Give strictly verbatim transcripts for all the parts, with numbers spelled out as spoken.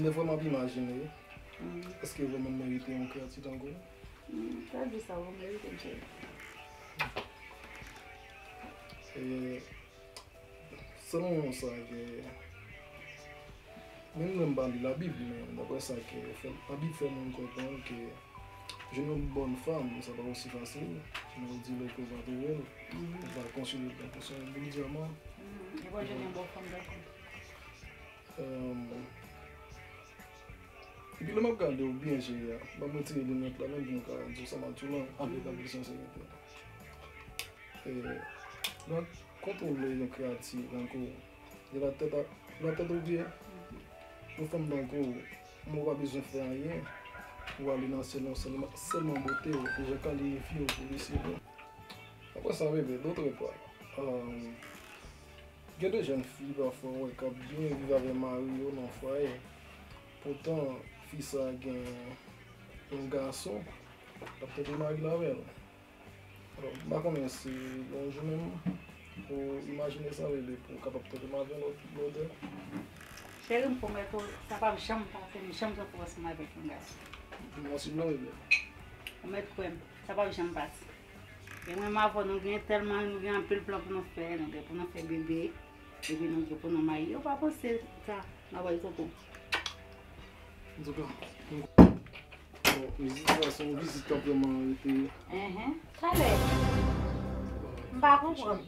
Dèfwa m ap imajine, èske vrèman m merite yon kreyati tankou w? Sa di sa, ou merite m, cheri. E, Selon sa ke, menm lè m pa li Labib, men daprè sa ke fè, Labib fè moun konprann ke jwenn yon bòn fanm, sa pa osi fasil, men ou di lè ke w pa twouve l, ou va konsole l tankou se yon boul dyaman. Ou pa jwenn yon bòn fanm tankou. Epi lè m ap gade w byen, cheri a, ban m retire linèt la menm pou m ka di w sa m ap di w lan avèk anpil senserite. Donk, kontwole yon kreyati tankou w, de la tèt a, de la tèt o pye, yon fanm tankou w, ou pa bezwen fè anyen, ou ale nan syèl lan sèlman, sèlman bote w, jan kalifye w pou li se bon. Apre sa, bebe, dotre pa. Gen de jèn fi pafwa w wè k ap byen viv avè mari yo nan fwaye. Poutan, fi sa a gen yon gason k ap tande mari l avè l. Alò, m pa konnen si yon jou menm ou imajine sa, bebe, pou w kapab tande m avè lòt blòdè. Cheri, m pwomèt ou, sa p ap janm pase m, janm tande w ansanm avèk yon gason. Mèsi non, bebe. Ou mèt kwè m, sa p ap janm pase. E mwen menm avè w, nou gen tèlman, nou gen anpil plan pou nou fè, nou gen pou nou fè bebe, epi nou gen pou nou marye. Ou pa panse sa, m ap bay tonton. Antouka, bon, vizit sa se yon vizit k ap vrèman rete. Enhen, talè. M pa konprann.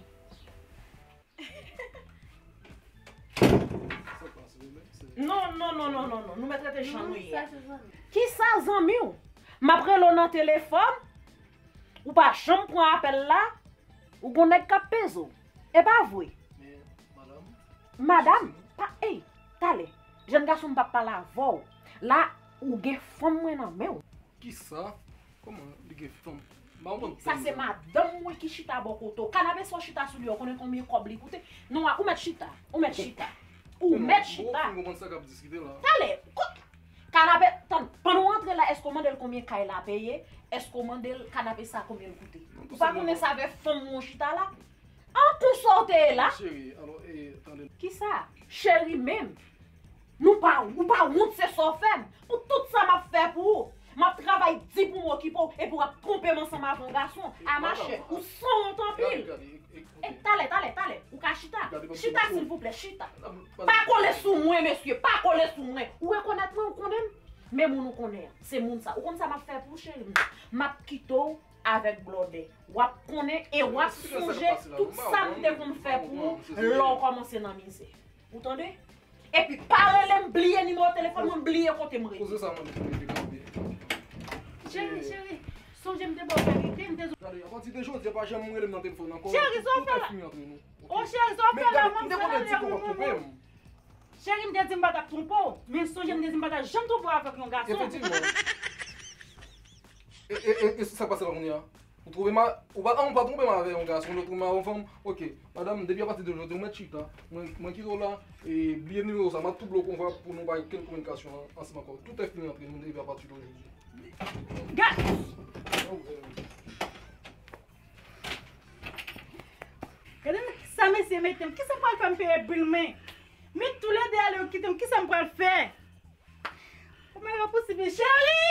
Non, non, non, non, non, non. Nou mèt rete jan nou ye a. Kisa zanmi w? M ap rele w nan telefòn, ou pa janm pran apèl la, ou gon nèg k ap peze w. E pa vre? Madanm? Pa, ey, talè. Jèn gason, m p ap pale avè w. La, ou gen fanm mwen nan men w. Kisa? Kòman li gen fanm? M pa konprann. Sa se madanm mwen ki chita bò kote w. Kanape sa w chita sou li a, ou konnen konbyen kòb li koute? Non, ou mèt chita. Ou mèt chita. Ou mèt chita. Ou konprann sa k ap diskite la? Talè, kanape, tann, pandan w antre la, èske w mande l konbyen kay la peye? Èske w mande l kanape sa konbyen l koute? Ou pa konnen sa avè fanm mwen w chita la? An, konsa w te ye la? Cheri, alò, e, tande. Kisa? Cheri menm. Nou pa, ou pa wont se sa w fè m. Pou tout sa m ap fè pou ou. M ap travay di pou m okipe w, epi w ap twonpe m ansanm avè yon gason. A machè, ou sanwont anpil. E talè, talè, talè, ou ka chita. Chita silvouplè, chita. Pa kole sou mwen, mesye, pa kole sou mwen. Ou rekonèt mwen, ou konnen m. Men moun ou konnen an, se moun sa. Ou konn sa m ap fè pou ou, cheri m? M ap kite w avèk blòdè. W ap konnen e w ap sonje tout sa m te konn fè pou ou lè w kòmanse nan mizè. Ou tande? Epi pa rele m, bliye nimewo telefòn mwen, bliye kote m rete. Koze sa mwen te mete kanpe. Cheri, cheri, sonje m te ba w verite, m te. Gade, apati de jodi a pa janm rele m nan telefòn ankò. Cheri, sa w fè la? O cheri, sa w fè la? Mwen m te konnen di ke w ap twonpe m. Cheri, m te di m pa t ap twonpe w, men sonje m te di m pa t ap janm twonpe w avèk yon gason. Efektivman. E, e, e, e sa k pase la kounye a? Ou twonpe m a, ou pa, ou pa twonpe m avè yon gason, ou twonpe m avè yon fanm. Ok, madanm, depi apati de jodi, ou mèt chita. Mwen, mwen kite w la, e bliye nimewo sa, m ap tou bloke w pou nou pa gen okenn kominikasyon ansanm ankò. Tout è fini antre nou depi apati de jodi. Gad! Gade sa mesye mete m. Kisa m pral fè m peye bil mwen? Men toulède ale yo kite m. Kisa m pral fè? Kòman e posib? Cheri!